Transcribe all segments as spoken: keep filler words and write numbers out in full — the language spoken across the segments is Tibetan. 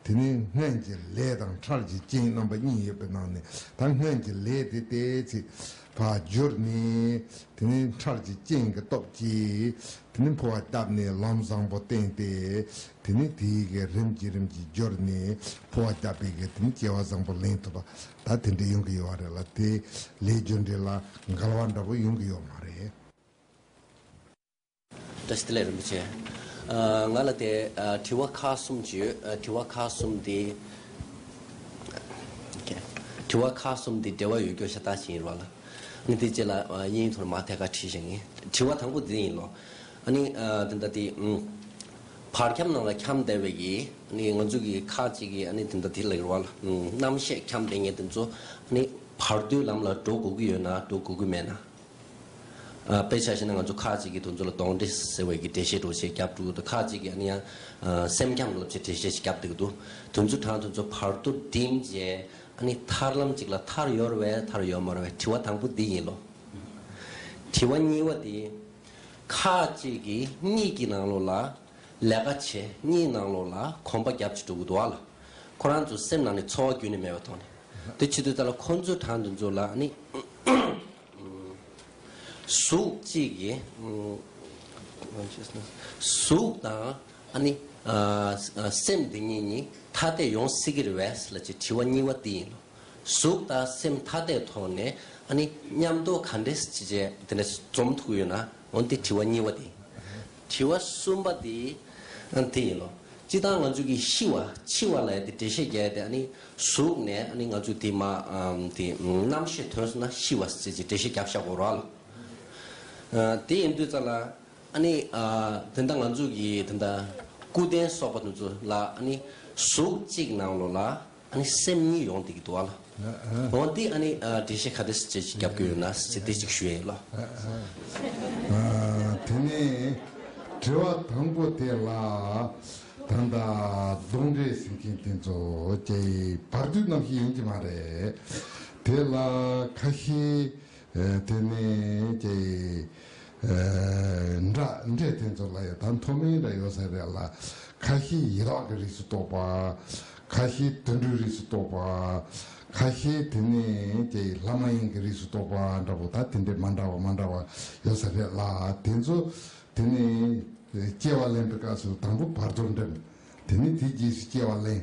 དེ་ནས་སྔོན་གྱི་ལས་དང་འཕྲལ་གྱི་རྐྱེན་རྣམ་པ་གཉིས་ཡོད་པའི་ནང་ནས། ད་སྔོན་གྱི་ལས་དེ་ཏོག་ཙམ་ཕར་བསྒྱུར་ནས། དེ་ནས་འཕྲལ་གྱི་རྐྱེན་གྱི་སྟོབས་ཀྱིས། དེ་ནས་འཕོ་བ་བཏབ་ནས་ལམ་བཟང་པོ་བསྟན་ཏེ། དེ་ནས་དེའི་གི་རིམ་གྱིས་རིམ་གྱིས་བསྒྱུར་ནས་འཕོ་བ་བཏབ་པའི་གི་དེ་ནས་སྐྱེ་བ་བཟང་པོ་ལེན་ཐུབ་པ། ད་དེ་འདྲ་ཡོང་གི་ཡོད་རེད་ལ། དེ་ལས་རྒྱུ་འབྲས་ལ་འགལ་བ་འདྲ་པོ་ཡོང་གི་ཡོད་མ་རེད། བཀྲ་ཤིས་བདེ་ལེགས། རིན་པོ་ཆེ། ཨ། ང་ལ་དེ། ཨ། དྲི་བ་ཁག་གསུམ་ཅིག་ཡོད། ཨ། དྲི་བ་ཁག་གསུམ་དེ། དྲི་བ་ཁག་གསུམ་དེ་འབྲེལ་བ་ཡོད་རྒྱུ་ཤ་སྟག་ཅིག་ཡིན་རོགས་ལ། ངས་དེ་རྗེས་ལ། ཨ། དབྱིན་ཡིག་ཐོག་ནས་མར་ཐད་ཀར་བྲིས་བཞག་ཡིན། དྲི་བ་དང་པོ་འདི་ཡིན་ལོ། ཨ་ནི། ཨ། དེ་འདྲ་དེ། ཨུམ། བར་ཁྱམས་ནང་ལ་འཁྱམས་བསྡད་པའི་གི། ཨ་ནི་ང་ཚོ་གི་ཁ་ཅིག་གིས། ཨ་ནི་དེ་འདྲ་དེ་ལབ་རོགས་ལ། ཨུམ། རྣམ་ཤེས་འཁྱམས་བསྡད་མཁན་དེ་ཚོ། ཨ་ནི་བར་དོའི་ལམ་ལ་འགྲོ་དགོས་ཀྱི་ཡོད་ན་འགྲོ་དགོས་ཀྱི་མེད་ན། ཨ། དཔེ་ཆ་བཞག་ན་ང་ཚོ་ཁ་ཅིག་གིས་དེ་ཚོ་ལ་གདོན་འདྲེ་ཟེར་བའི་གི་འགྲེལ་བཤད་འདྲ་བོ་ཅིག་བརྒྱབ་འདུག་ད་ཁ་ཅིག་གིས་ཨ་ནི་ཡང་། ཨ། སེམས་འཁྱམས་ལབ་བྱས་འགྲེལ་བཤད་ཅིག་བརྒྱབ་བསྡད་ཀྱི་འདུག་དེ་ཚོ་དང་དེ་ཚོ་བར་དོ་འགྲིམས་བྱས། ཨ་ནི་ཐར་ལམ་ཅིག་ལ་ཐར་ཡོད་རེད་པས་ཐར་ཡོད་མ་རེད་པས། དྲི་བ་དང་པོ་འདི་ཡིན་ལོ། དྲི་བ་གཉིས་པ་དེ། ཁ་ཅིག་གིས་གཉིད་ཀྱི་ནང་ལོགས་ལ་ལས་ཀ་བྱས། གཉིད་ནང་ལོགས་ལ་གོམ་པ་རྒྱབ་བྱས་འགྲོ་གི་འདུག་ཨ་ལ། ཁོ་རང་ཚོ་སེམས་ནང་ནས་ཚོར་བ་ཁྱོན་ནས་མེད་པའི་ཐོག་ནས། དེ་བྱེད་དུས་ཙམ་ལ་ཁོ་ཚོ་དང་དེ་ཚོ་ལ་ཨ་ནི། གཟུགས་གཅིག་གིས། གཟུགས་དང་ཨ་ནི། ཨ། སེམས་འདི་གཉིས་གཉིས་ཐ་དད་ཡོང་སྲིད་ཀྱི་རེད་པས་ལབ་བྱས་དྲི་བ་གཉིས་པ་འདི་ཡིན་ལོ། གཟུགས་དང་སེམས་ཐ་དད་ཐོག་ནས་ཨ་ནི་མཉམ་དུ་ག་འདྲས་ཅིག་བྱས་དེ་འདྲ་འཛོམས་ཐུབ་ཀྱི་ཡོད་ན། འོ་འདི་དྲི་བ་གཉིས་པ་དེ། དྲི་བ་གསུམ་པ་དེ། ཨ། དེ་ཡིན་ལོ། སྤྱིར་བཏང་ང་ཚོ་གི་ཤི་བ་འཆི་བ་ལབ་ཡ་དེ་འགྲེལ་བཤད་རྒྱག་ཡ་དེ། ཨ་ནི་གཟུགས་ནས་ཨ་ནི་ང་ཚོ་དེ་མར། ཨམ། དེ་རྣམ་ཤེས་ཐོན་སོང་ན་ཤི་བ་ཟེར་གྱི་འགྲེལ་བཤད་རྒྱབ་བཞག་དགོས་རེད་ལ། ཨ། དེ་ཡིན་དུས་ཙམ་ལ། ཨ་ནི། ཨ། དེ་འདྲ་ང་ཚོ་གི་དེ་འདྲ་སྐུ་རྟེན་སོགས་པ་དེ་ཚོ་ལ་ཨ་ནི་གཟུགས་གཅིག་ནང་ལོགས་ལ་ཨ་ནི་སེམས་གཉིས་ཡོང་བསྡད་ཀྱི་འདུག་ཨ་ལ། འོ་འདི་ཨ་ནི། ཨ། འགྲེལ་བཤད་ག་འདྲ་ཅིག་བརྒྱབ་ཀྱི་ཡོད་ན་ཟེར་དེ་ཅིག་ཞུ་ཡ་ཡིན་ལ། ཨ། དེ་ནས་དྲི་བ་དང་པོ་དེ་ལ། ད་ལྟ་གདོན་འདྲེ་ཟེར་མཁན་དེ་ཚོ་ཀྱི་བར་དོའི་རྣམ་ཤེས་ཡིན་གྱི་མ་རེད། དེ་ལ་ཁ་ཤས། ཨ། དེ་ནས་ཀྱི། ཨ། འདྲ་འདྲེ་དེ་ཚོ་ལ་ཡང་ད་མཐོ་དམན་འདྲ་ཡོད་ས་རེད་ལ། ཁ་ཤས་ཡི་དྭགས་ཀྱི་རིགས་སུ་གཏོགས་པ། ཁ་ཤས་དུད་འགྲོའི་རིགས་སུ་གཏོགས་པ། ཁ་ཤས་དེ་ནས་ཀྱི་ལྷ་མ་ཡིན་གྱི་རིགས་སུ་གཏོགས་པ་འདྲ་པོ། ད་དེ་འདྲས་མ་འདྲ་བ་མ་འདྲ་བ་ཡོད་ས་རེད་ལ། དེ་ཚོ་དེ་ནས་སྐྱེ་བ་ལེན་པའི་སྐབས་སུ་དང་པོ་བར་དོར་འདྲེན། དེ་ནས་དེའི་རྗེས་སུ་སྐྱེ་བ་ལེན།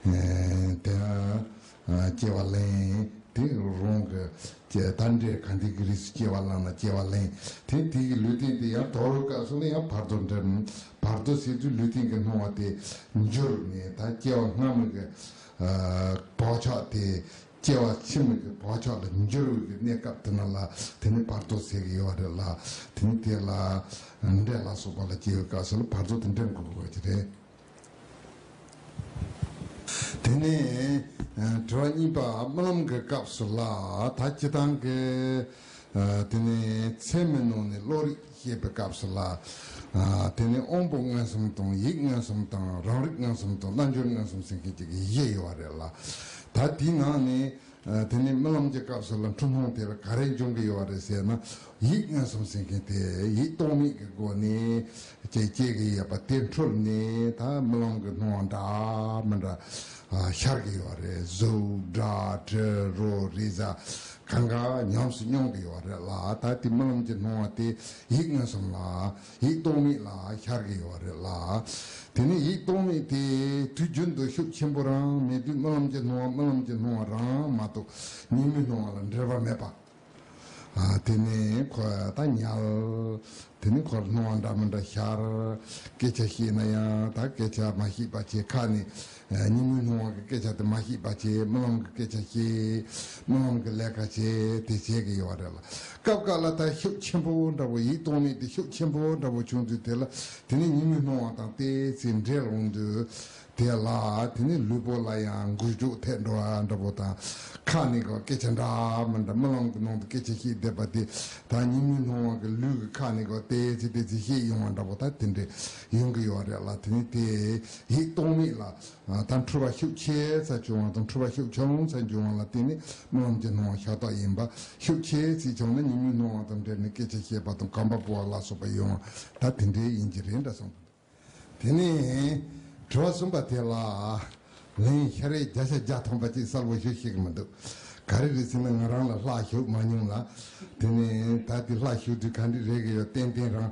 ཨ། དེ། ཨ། སྐྱེ་བ་ལེན། དེ་རང་གི་ཀྱི་ད་འདྲེ་ག་འདི་གི་རིགས་སུ་སྐྱེ་བ་བླངས་ན་སྐྱེ་བ་ལེན། དེ་དེ་གི་ལུས་རྟེན་དེ་ཡང་དོར་བའི་སྐབས་སུ་ལ་ཡང་བར་དོ་འདྲེན། བར་དོ་ཟེར་དུས་ལུས་རྟེན་གྱི་སྣང་བ་དེ་འགྱུར་ནས་ད་སྐྱེ་བ་སྔ་མ་གི། ཨ། བག་ཆགས་དེ་སྐྱེ་བ་ཕྱི་མ་གི་བག་ཆགས་ལ་འགྱུར་བའི་གི་གནས་སྐབས་དེ་ན་ལ་དེ་ནི་བར་དོ་ཟེར་གི་ཡོད་རེད་ལ། དེ་ནི་དེ་ལ་འདྲེ་ལ་སོགས་པ་ལ་སྐྱེ་བའི་སྐབས་སུ་ལ་བར་དོ་དེ་འདྲེན་དགོས་དགོས་ཀྱི་རེད། དེ་ནས། ཨ། དྲི་བ་གཉིས་པ། རྨི་ལམ་གྱི་སྐབས་སུ་ལ། ད་སྤྱིར་བཏང་གི། ཨ། དེ་ནས་ཚད་མའི་ནང་ནས་བློ་རིག་བཤད་པའི་སྐབས་སུ་ལ། ཨ། དེ་ནས་དབང་པོ་མངོན་སུམ་དང་ཡིད་མངོན་སུམ་དང་རང་རིག་མངོན་སུམ་དང་རྣལ་འབྱོར་མངོན་སུམ་ཟེར་མཁན་ཅིག་གི་བཞི་ཡོད་རེད་ལ། ད་དེའི་ནང་ནས། ཨ། དེ་ནས་རྨི་ལམ་གྱི་སྐབས་སུ་ལ་འཁྲུལ་སྣང་དེ་ལ་ག་རེ་འབྱུང་གི་ཡོད་རེད་ཟེར་ན། ཡིད་མངོན་སུམ་ཟེར་མཁན་དེ་ཡིད་རྟོག་མེད་ཀྱི་སྒོ་ནས་སྐྱེ་སྐྱེ་གི་ཡོད་པ་དེ་འཁྲུལ་ནས་ད་རྨི་ལམ་གྱི་སྣང་བ་འདྲ་མི་འདྲ། ཨ། ཤར་གི་ཡོད་རེད། གཟུགས། སྒྲ། དྲི། རོ། རེག་བྱ་གང་ག་ཉམས་སུ་མྱོང་གི་ཡོད་རེད་ལ། ད་དེ་རྨི་ལམ་གྱི་སྣང་བ་དེ་ཡིད་མངོན་སུམ་ལ། ཡིད་རྟོག་མེད་ལ་ཤར་གི་ཡོད་རེད་ལ། དེ་ནས་ཡིད་རྟོག་མེད་དེ་དུས་རྒྱུན་དུ་ཤུགས་ཆེན་པོ་རང་མེད་དུས་རྨི་ལམ་གྱི་སྣང་བ་རྨི་ལམ་གྱི་སྣང་བ་རང་མ་གཏོགས་ཉིན་མོའི་སྣང་བ་ལ་འབྲེལ་བ་མེད་པ། ཨ། དེ་ནས་ཁོ་ད་ཉལ། དེ་ནས་ཁོ་སྣང་བ་འདྲ་མི་འདྲ་ཤར། སྐད་ཆ་བཤད་ན་ཡང་ད་སྐད་ཆ་མ་བཤད་པ་བྱས། ཁ་ནས་ཉིན་མོའི་སྣང་བ་གི་སྐད་ཆ་དེ་མ་བཤད་པ་བྱས། རྨི་ལམ་གྱི་སྐད་ཆ་བཤད། རྨི་ལམ་གྱི་ལས་ཀ་བྱས། དེ་བྱེད་ཀྱི་ཡོད་རེད་ལ། སྐབས་འགའ་ལ་ད་ཤུགས་ཆེན་པོ་འདྲ་པོ། ཡིད་རྟོག་མེད་དེ་ཤུགས་ཆེན་པོ་འདྲ་པོ་བྱུང་དུས་དེ་ལ། དེ་ནས་ཉིན་མོའི་སྣང་བ་དང་ཏོག་ཙམ་འདྲེས་འོང་དུས་དེ་ལ། དེ་ནས་ལུས་པོ་ལ་ཡང་འགུལ་སྐྱོད་ཐེབས་འགྲོ་བ་འདྲ་པོ་དང་། ཁ་ནས་གོ་སྐད་ཆ་འདྲ་མི་འདྲ། རྨི་ལམ་གྱི་ནང་དུ་སྐད་ཆ་བཤད་བསྡད་པ་དེ་ད་ཉིན་མོའི་སྣང་བ་གི་ལུས་ཀྱི་ཁ་ནས་གོ་ཏོག་ཙམ་ཏོག་ཙམ་བཤད་ཡོང་བ་འདྲ་པོ་ད་དེ་འདྲས་ཡོང་གི་ཡོད་རེད་ལ། དེ་ནས་དེ་ཡིད་རྟོག་མེད་ལ། ཨ། ད་འཁྲུལ་པ་ཤུགས་ཆེ་ཙམ་བྱུང་བ་དང་འཁྲུལ་པ་ཤུགས་ཆུང་ཙམ་བྱུང་བ་ལ་བརྟེན་ནས་རྨི་ལམ་གྱི་སྣང་བ་ཤ་སྟག་ཡིན་པ། ཤུགས་ཆེ་ཙམ་བྱུང་ན་ཉིན་མོའི་སྣང་བ་དང་འབྲེལ་ནས་སྐད་ཆ་བཤད་པ་དང་གོམ་པ་སྤོ་བ་ལ་སོགས་པ་ཡོང་བ་ད་དེ་འདྲའི་ཡིན་གྱི་རེད་འདྲ་བསམ། དེ་ནས་དྲི་བ་གསུམ་པ་དེ་ལ། ལན་ཤ་རེ་བརྒྱ་ཆ་བརྒྱ་ཐམ་པ་ཅིག་གསལ་པོ་ཞུ་ཤེས་ཀྱི་མི་འདུག་ག་རེ་རེད་ཟེར་ན་ང་རང་ལ་ལྷ་ཞུགས་མ་མྱོང་ལ། དེ་ནས་ད་དེ་ལྷ་ཞུགས་དུས་ག་འདྲ་རེད་གི་ཡོད་ཏན་ཏན་རང་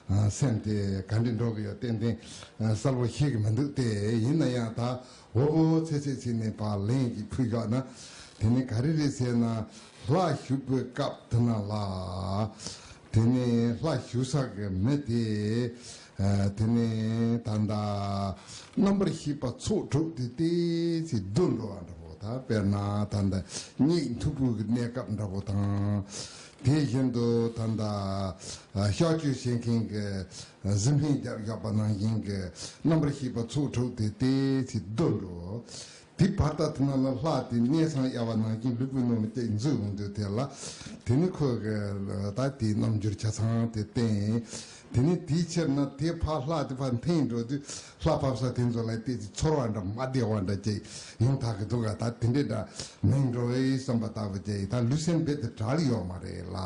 ཨ་སེམས་དེ་ག་འདྲ་འགྲོ་གི་ཡོད་ཏན་ཏན་ཨ་གསལ་པོ་ཤེས་ཀྱི་མི་འདུག་སྟེ། ཡིན་ན་ཡང་ད་འོ་བོ་ཚེ་ཚེ་ཚེ་ནས་ཕར་ལན་ཅིག་ཕུལ་བཞག་ན། དེ་ནས་ག་རེ་རེད་ཟེར་ན། ལྷ་ཞུགས་པའི་སྐབས་དེ་ན་ལ། དེ་ནས་ལྷ་ཞུགས་ས་གི་མི་དེ། ཨ་དེ་ནས་ད་ལྟ་རྣམ་པར་ཤེས་པ་ཚོགས་དྲུག་དེ་ཏོག་ཙམ་བསྡུ་འགྲོ་བ་འདྲ་པོ་དང་། དཔེར་ན་ད་ལྟ་གཉིད་འཐུག་པོ་གི་གནས་སྐབས་འདྲ་པོ་དང་། དེ་བཞིན་དུ་ད་ལྟ་ཨ་གཤག་བཅོས་བྱེད་མཁན་གྱི་གཟི་བརྙན་རྒྱབ་བཞག་པ་ནང་བཞིན་གྱི་རྣམ་པར་ཤེས་པ་ཚོགས་དྲུག་དེ་ཏོག་ཙམ་བསྡུ་འགྲོ། དེ་བར་ཐག་དེ་ནང་ལ་ལྷ་དེ་གནས་ཚང་གཡར་བ་ནང་བཞིན་ལུས་པོའི་ནང་ལ་བསྐྱལ་འཛུལ་ཡོང་དུས་དེ་ལ། དེ་ནི་ཁོ་གི་ད་དེའི་རྣམ་འགྱུར་ཆ་ཚང་དེ་བསྟན། དེ་ནི་དེའི་ཕྱིར་ན་དེ་ཕར་ལྷ་དེ་ཕར་འཐེན་འགྲོ་དུས་ལྷ་ཕབ་ས་དེ་ཚོ་ལ་ཏོག་ཙམ་ཚོར་བ་འདྲ་མ་བདེ་བ་འདྲ་ཅིག་ཡོང་ཐག་གི་འདུག་ག་ད་དེ་འདྲའི་འདྲ་མིན་འགྲོ་བའི་བསམ་པ་ལྟ་བུ་ཅིག་ད་ལུས་སེམས་རྦད་དེ་བྲལ་ཡོད་མ་རེད་ལ།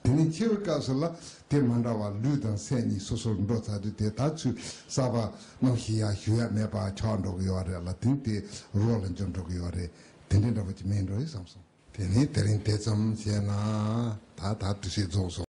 དེ་ནི་འཆི་བའི་སྐབས་སུ་ལ། དེ་མ་འདྲ་བ་ལུས་དང་སེམས་གཉིས་སོ་སོར་འགྲོ་ཚར་དུས་དེ་ད་ཚུར་གསར་པ་རྣམ་ཤེས་ཡར་ཞུགས་ཡ་མེད་པ་ཆགས་འགྲོ་གི་ཡོད་རེད་ལ། དེ་དེ་རོ་ལ་འཇོམས་འགྲོ་གི་ཡོད་རེད། དེ་འདྲའི་འདྲ་པོ་ཅིག་མེད་འགྲོ་ཡི་བསམ་སོང་། དེ་ནས་དེ་རིང་དེ་ཙམ་བྱས་ན་ད་ད་དུས་ཚོད་རྫོགས་སོང་།